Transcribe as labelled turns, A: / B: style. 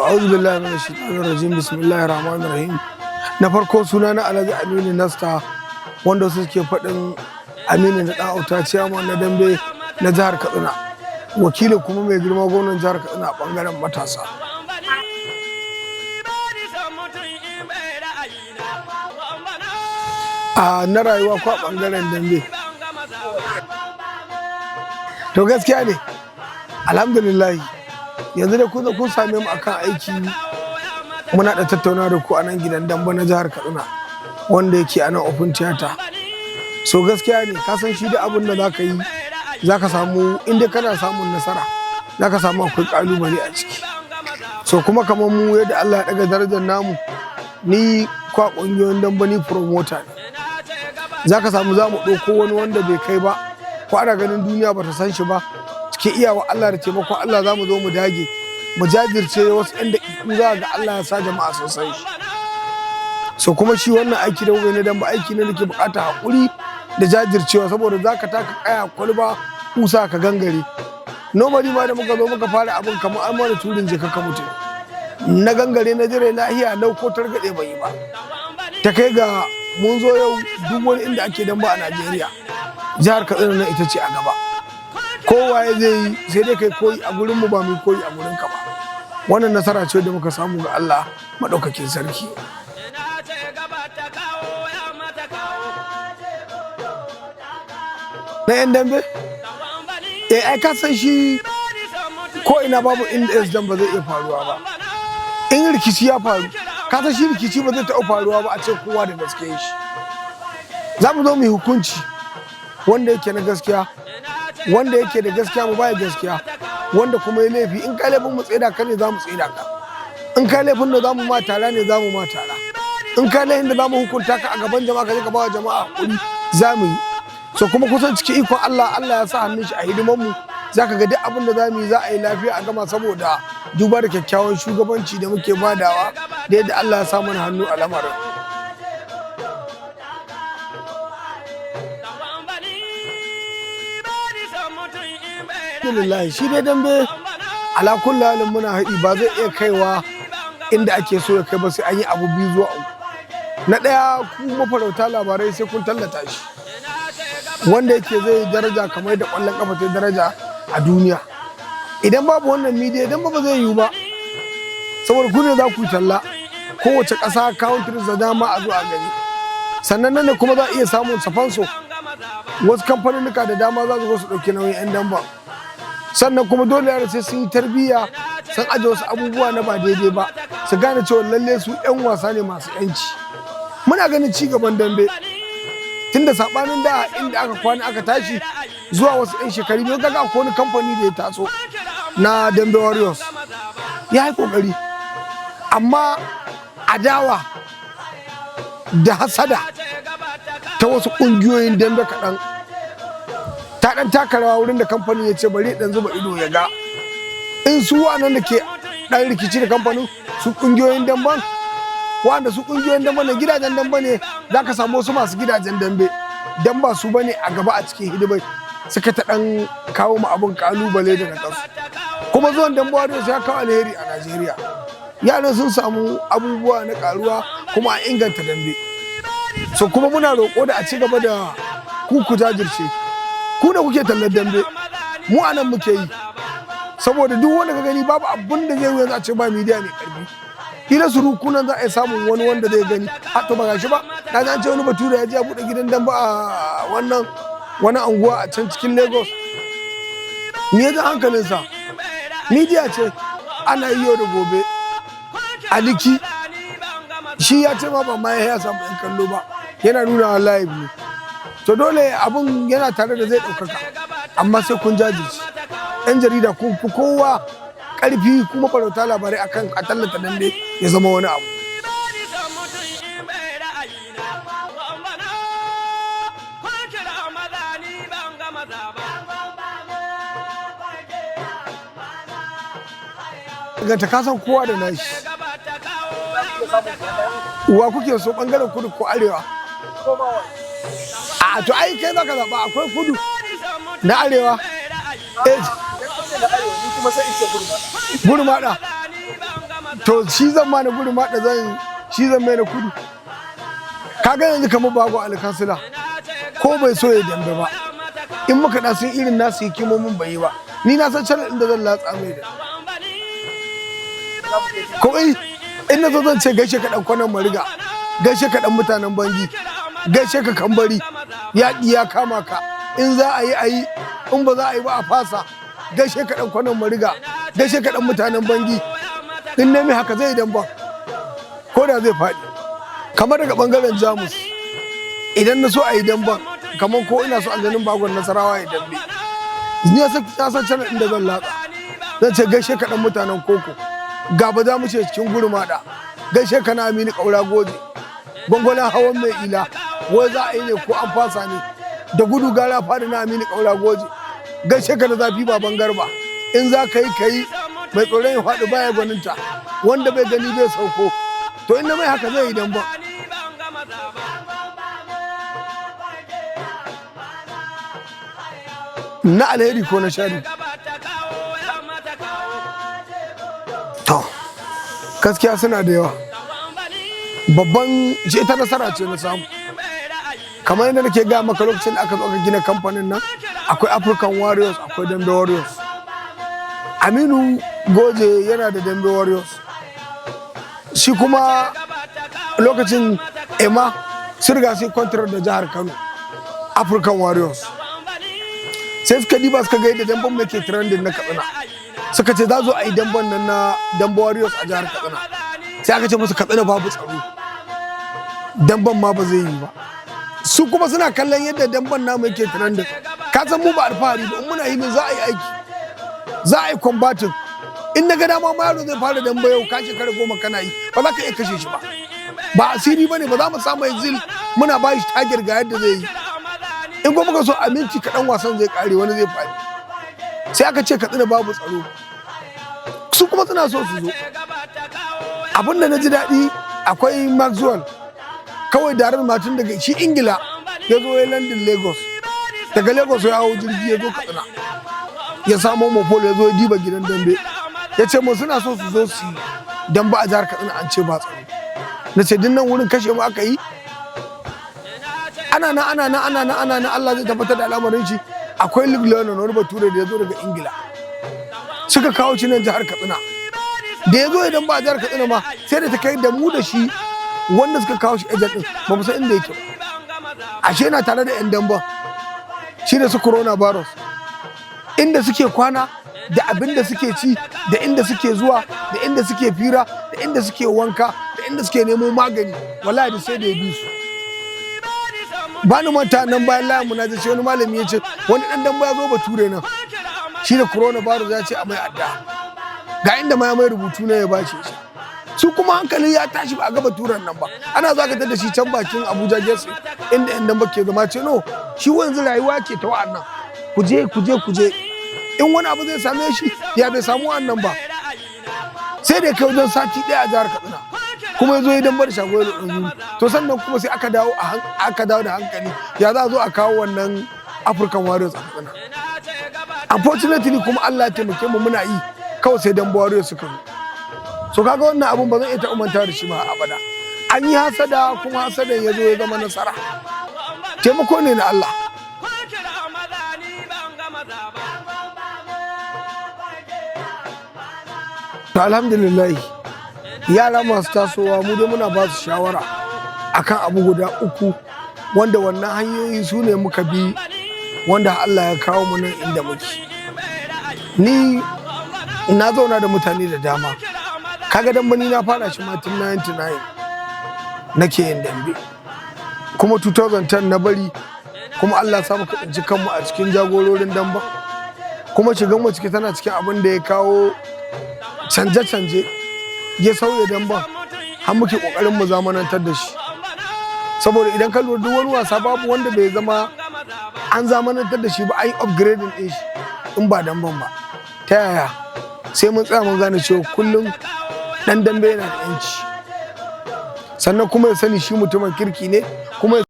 A: A'udhu billahi minash shaitanir rajim. Bismillahir rahmanir rahim. Na farko, suna na Alhaji Aminu Nasta, wanda su suke faɗin Aminu na ɗan auta, ciyaman na dambe na jihar Katsina, wakilin kuma mai girma gwamnan jihar Katsina a ɓangaren matasa. A na rayuwa ko a ɓangaren dambe? To, gaskiya ne, alhamdulillah, yanzu da kun zo kun same mu akan aiki, muna da tattauna da ku a nan gidan dambe na jihar Katsina wanda yake a nan Open Theater. So gaskiya ne, ka san shi da abin da za ka yi, za ka samu inda kana samun nasara, za ka samu akwai kalubale a ciki. So kuma kamar mu yadda Allah ya daga darajar namu, ni kwa ƙungiyoyin dambe, ni promoter ne, za ka samu za mu ɗauko wani wanda bai kai ba ko ana ganin duniya ba ta san shi ba. Cikin iyawa Allah da taimakon Allah, za mu zo mu dage, mu jajirce, wasu 'yan daƙiƙu za ga Allah ya sa jama'a sun san shi. So kuma shi wannan aiki da kuka yi na dambe, aiki ne da ke buƙatar haƙuri da jajircewa, saboda za ka taka kaya, kwalba, kusa, ka gangare. Normally ma da muka zo muka fara abin, kamar an mana turin jeka ka mutu. Na gangare, na jire lahiya lau, ko targaɗe bai yi ba. Ta kai ga mun zo yau, duk wani inda ake damba a Najeriya, jihar Katsina nan ita ce a gaba. Kowa ya zai yi, sai dai kai koyi a gurin mu, ba mu koyi a gurin ka ba. Wannan nasara ce da muka samu ga Allah maɗaukakin sarki. Na yan dambe, eh, ai ka san shi ko ina babu inda yan ba zai iya faruwa ba. In rikici ya faru, ka san shi rikici ba zai taɓa faruwa ba a ce kowa da gaske shi. Za mu zo mu yi hukunci wanda yake na gaskiya. Wanda yake da gaskiya, mu baya gaskiya. Wanda kuma ya laifi, in ka laifin mu tsaida ka ne, za mu tsaida ka. In ka laifin da za mu ma tara ne, za mu ma tara. In ka laifin da za mu hukunta ka a gaban jama'a, ka je ka ba wa jama'a hakuri, za mu yi. So kuma kusan cikin ikon Allah, Allah ya sa hannun shi a hidiman mu, za ka ga duk abin da za mu yi, za a yi lafiya a gama, saboda duba da kyakkyawan shugabanci da muke badawa da yadda Allah ya sa mana hannu a lamarin. Alhamdulillah, shi dai dambe ala kulli halin muna haɗi, ba zai iya kaiwa inda ake so ya kai ba sai an yi abu biyu zuwa uku. Na ɗaya, ku mafarauta labarai, sai kun tallata shi, wanda yake zai daraja kamar da ƙwallon ƙafa ta daraja a duniya. Idan babu wannan media, idan ba zai yiwu ba, saboda ku ne za ku yi talla kowace ƙasa, countries da dama a zo a gani. Sannan nan ne kuma za a iya samun sponsor, wasu kamfaninnika da dama za su zo su ɗauki nauyin 'yan damben. Sannan kuma dole yara sai sun yi tarbiyya, sun aje wasu abubuwa na ba daidai ba, su gane cewa lalle su 'yan wasa ne masu 'yanci. Muna ganin ci gaban dambe, tunda sabanin da inda aka kwana aka tashi zuwa wasu 'yan shekaru biyu, kaga akwai wani kamfani da ya taso na Dambe Warriors, ya yi kokari, amma adawa da hasada ta wasu ƙungiyoyin dambe kaɗan ta ɗan taka rawa wurin da kamfanin ya ce bari ɗan zuba ido ya ga in su wa'annan da ke ɗan rikici da kamfanin, su ƙungiyoyin damben, wa'anda su ƙungiyoyin dambe ne, gidajen dambe ne, za ka samu wasu masu gidajen dambe dan ba su bane a gaba a cikin hidimai, suka ta ɗan kawo mu abin kalubale da nakasu. Kuma zuwan Dambe Warriors ya kawo alheri a Najeriya, yaran sun samu abubuwa na karuwa, kuma a inganta dambe. So kuma muna roƙo da a ci gaba da ku jajirce, ku da kuke tallar dambe. Mu anan muke yi, saboda duk wanda ka gani, babu abun da zai yanzu a ce ba media mai karfi. Kila su rukunan za a yi samun wani wanda zai gani a to ba gashi ba. Na ji an ce wani bature ya je ya buɗe gidan dambe a wannan wani anguwa a can cikin Lagos. Me ya ji hankalinsa? Media ce. Ana yi yau da gobe. Aliki shi ya ce ma ba ma ya samu yan kallo ba, yana nuna live ne. To dole abun yana tare da zai ɗaukaka, amma sai kun jajirce, yan jarida, kun fi kowa ƙarfi kuma farauta labarai akan a tallata dambe ya zama wani abu. Ganta kasan kowa da nashi. Wa kuke so, bangaren kudu ko arewa? A to ai kai zaka zaba. Akwai kudu na arewa, eh. Gurmada. To shi zan ma na gudu ma da zan shi zan mai na kudu. Kaga yanzu kamar Bago Alkansila, ko bai so ya dambe ba, in muka da sun irin nasu hikimomin bai yi ba, ni na san channel ɗin da zan latsa mai da ko in na zo zan ce, "Gaishe ka ɗan kwanan Mariga, gaishe ka ɗan mutanen Bangi, gaishe ka Kambari, yaƙi ya kama ka. In za a yi a yi, in ba za a yi ba a fasa. Gaishe ka ɗan kwanan Mariga, gaishe ka ɗan mutanen Bangi." In nemi haka zai dan ban ko da zai faɗi. Kamar daga ɓangaren Jamus, idan na so a yi damban, kamar ko ina so aljanin Bagon Nasarawa ya dambe, ni na san channel inda zan latsa, zan ce, "Gaishe ka ɗan mutanen Koko, ga ba za mu ce cikin Gurmaɗa, gaishe ka na Aminu Ƙaura Goje, gwangwalan hawan mai ila, wai za a yi ne ko an fasa ne? Da gudu gara fadi na Aminu Ƙaura Goje, gaishe ka na zafi baban Garba. In za ka yi ka yi, mai tsoron ya faɗi baya gwaninta, wanda bai gani bai sauko." To in na mai haka zai yi damban. Na alheri ko na shari? To, gaskiya suna da yawa. Babban ce ita nasara ce na samu, kamar yadda nake gaya maka, lokacin da aka zo aka gina kamfanin nan, akwai African Warriors, akwai Dambe Warriors. Aminu Goje yana da Dambe Warriors. Shi kuma lokacin ema sun riga sai contract da jihar Kano, African Warriors. Sai suka diba suka ga yadda damben mai ke trending na Katsina, suka ce za zo a yi damben nan na Dambe Warriors a jihar Katsina. Sai aka ce musu Katsina babu tsaro, damben ma ba zai yi ba. Su kuma suna kallon yadda damben namu yake trending. Ka san mu ba alfahari ba, in muna yi ne za a yi aiki, za a yi combating. In na ga dama ma yaro zai fara dambe yau, ka shekara 10 kana yi, ba za ka iya kashe shi ba. Ba asiri ba ne ba, za mu samu yanzu muna ba shi target ga yadda zai yi. In kuma muka so a minti kaɗan wasan zai kare, wani zai faɗi. Sai aka ce Katsina babu tsaro, su kuma suna so su zo. Abin da na ji daɗi, akwai Maxwell kawai darar matun daga shi Ingila ya zo ya landing Lagos, daga Lagos ya hau jirgi ya zo Katsina, ya samo mopol, ya zo ya diba gidan dambe, ya ce mu suna so su zo su yi dambe a jihar Katsina, an ce ba tsaro. Na ce dinnan wurin kashe mu aka yi. Ana nan, ana nan, ana nan, ana nan, Allah zai tabbatar da al'amarin shi. Akwai Luke Lennon, wani bature da ya zo daga Ingila, suka kawo shi nan jihar Katsina. Da ya zo idan ba a jihar Katsina ma, sai da ta kai da mu da shi wanda suka kawo shi agent din ba mu san inda yake ba. Ashe yana tare da yan damban shi da su coronavirus, inda suke kwana da abin da suke ci da inda suke zuwa da inda suke fira da inda suke wanka da inda suke nemo magani, wallahi da sai da ya bi su. Ba ni manta, nan bayan layin mu na je, sai wani malami ya ce wani dan damba ya zo bature nan shi da coronavirus, ya ce a mai adda, ga inda ma ya mai rubutu ne ya bashi shi. Su kuma hankali ya tashi, ba a ga baturen nan ba. Ana za ka da shi can bakin Abuja Gese inda yan damba ke zama. Ce no, shi wanzu rayuwa ke ta wa'annan, kuje kuje kuje, in wani abu zai same shi ya bai samu wa'annan ba. Sai da kai wajen sati 1 a jihar Katsina, kuma ya zo ya dambar shago ya ɗan. To sannan kuma sai aka dawo da hankali, ya za a zo a kawo wannan African Warriors a Katsina. Unfortunately kuma Allah ya taimake mu muna yi kawai sai Dambe Warriors suka zo. So kaga wannan abun ba zan iya taɓa manta da shi ba abada. An yi hasada, kuma hasadan ya zo ya zama nasara, taimako ne na Allah. To alhamdulillah, yara masu tasowa, mu dai muna ba su shawara akan abu guda uku, wanda wannan hanyoyi su ne muka bi wanda Allah ya kawo mu nan inda muke. Ni na zauna da mutane da dama. Kaga dambe ni na fara shi ma tun 99 nake yin dambe, kuma 2010 na bari, kuma Allah sa muka tsinci kanmu a cikin jagororin damba, kuma shigan mu ciki tana cikin abin da ya kawo canje-canje, ya sauya damban har muke kokarin mu zamanantar da shi. Saboda idan ka lura, duk wani wasa babu wanda bai zama an zamanantar da shi ba, an yi upgrading din shi in ba damban ba. Ta yaya? Sai mun tsaya mun gane cewa kullum dan dambe yana da yanci, sannan kuma ya sani shi mutumin kirki ne kuma.